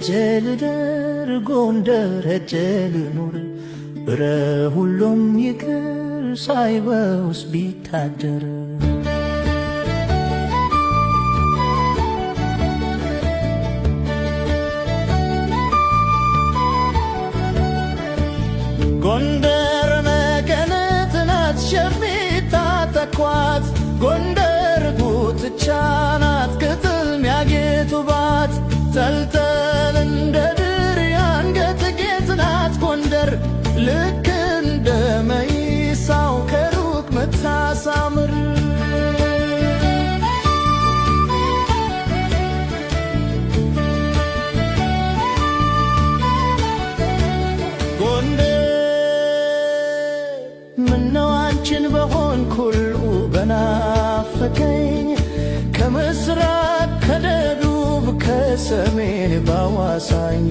ሄጄ ልደር፣ ጎንደር ሄጄ ልኑር፣ እረ ሁሉም ይቅር ሳይበውስ ቢታደር። ጎንደር መቀነት ናት የሚታጠቋት፣ ጎንደር ጉትቻ ናት ቅጥል ሚያጌጡባት፣ ተልተል እንደ ድር የአንገት ጌጥ ናት ጎንደር፣ ልክ እንደ መይሳው ከሩቅ ምታሳምር። ጎንደር ምነው አንቺን በሆንኩ ሁሉ በናፈቀኝ፣ ከምስራቅ ከደቡብ ከሰሜን ባዋሳኝ፣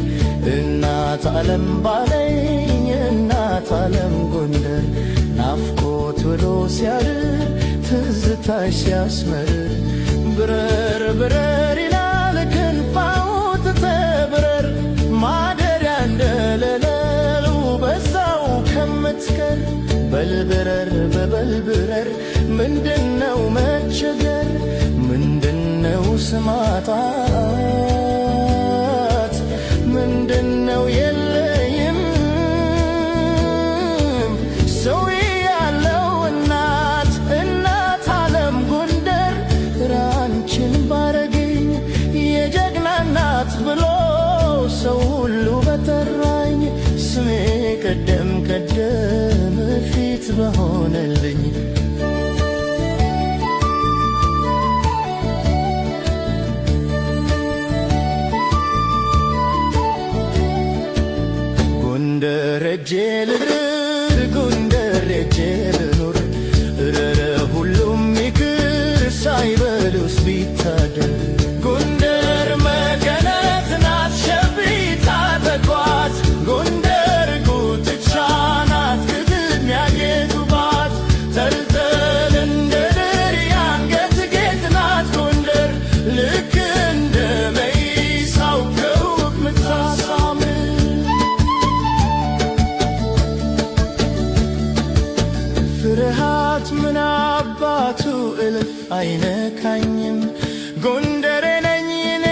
እናት ዓለም ባለኝ እናት ዓለም ጎንደር፣ ናፍቆት ብሎ ሲያድር ትዝታሽ ሲያስመርር፣ ብረር ብረር ይላል ክንፍ አውጥተህ ብረር፣ ማደሪያ እንደሌለው በዛው ከምትቀር፣ በልብረር በበልብረር ምንድነው መቸገር? ምንድነው ስማጣት? ምንድነው የለኝም ሰው ያለው እናት እናት ዓለም ጎንደር፣ ራንችን ባረገኝ የጀግና እናት ብሎ ሰው ሁሉ በጠራኝ፣ ስሜ ቀደም ቀደም ፊት በሆነልኝ። ጎንደር ሄጄ ልድር፣ ጎንደር ሄጄ ልኑር፣ እረረ ሁሉም ይቅር ሳይበሉስ ቢታደር። ጎንደር መቀነት ናት ሸቢት ታጠቋት፣ ጎንደር ጉትቻ ናት ግድም ያጌጡባት፣ ተልተል እንደ ድር የአንገት ጌጥ ናት ጎንደር፣ ልክ እንደ መይሳው ከሩቅ ምታሳምር። ፍርሃት ምን አባቱ እልፍ አይነካኝም፣ ጎንደሬ ነኝ እኔ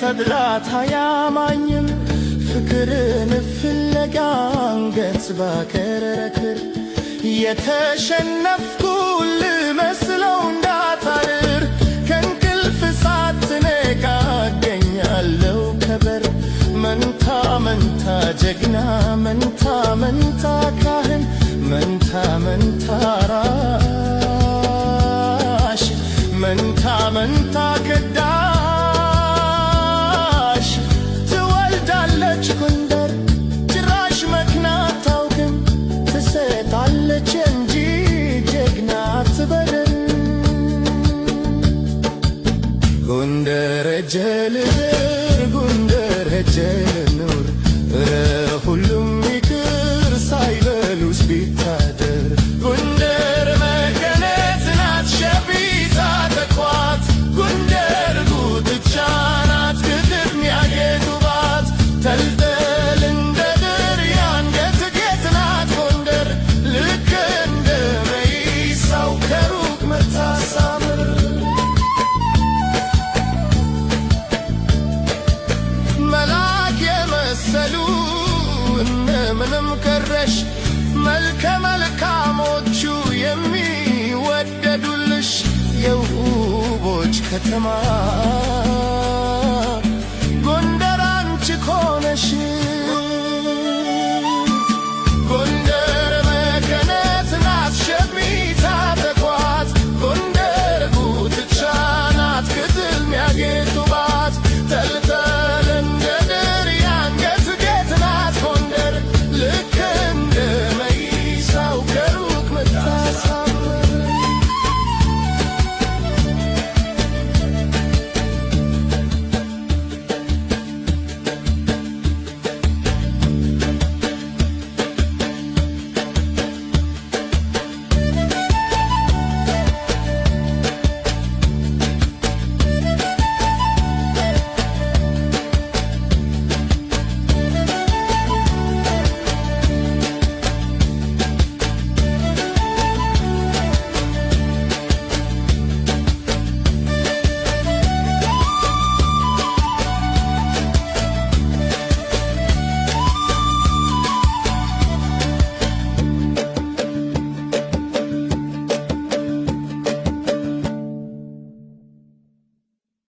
ተድላት አያማኝም፣ ፍቅርን ፍለጋ አንገት ባከረክር፣ የተሸነፍኩ ልመስለው እንዳታድር፣ ከእንቅልፍ ሳትነቃ እገኛለሁ ከበር፣ መንታ መንታ ጀግና መንታ መንታ ካህን መንታ መንታ ራሽ መንታ መንታ ከዳሽ ትወልዳለች ጎንደር፣ ጭራሽ መክና አታውቅም፣ ትሰጣለች እንጂ ጀግና አትበድር። ጎንደር ሄጄ ልደር፣ ጎንደር ሄጄ ልኑር፣ እረ ሁሉም ይቅር ሳይበሉስ ቢታደር። ጎንደር መቀነት ናት ሸቢት ታጠቋት፣ ጎንደር ጉትቻ ናት ግድም ያጌጡባት፣ ተልተል እንደ ድር የአንገት ጌጥ ናት ጎንደር፣ ልክ እንደ መይሳው ከሩቅ መታሳምር። መልአክ የመሰሉ እነ ምንም ቀረሽ፣ መልከ መልካሞቹ የሚወደዱልሽ የውቦች ከተማ።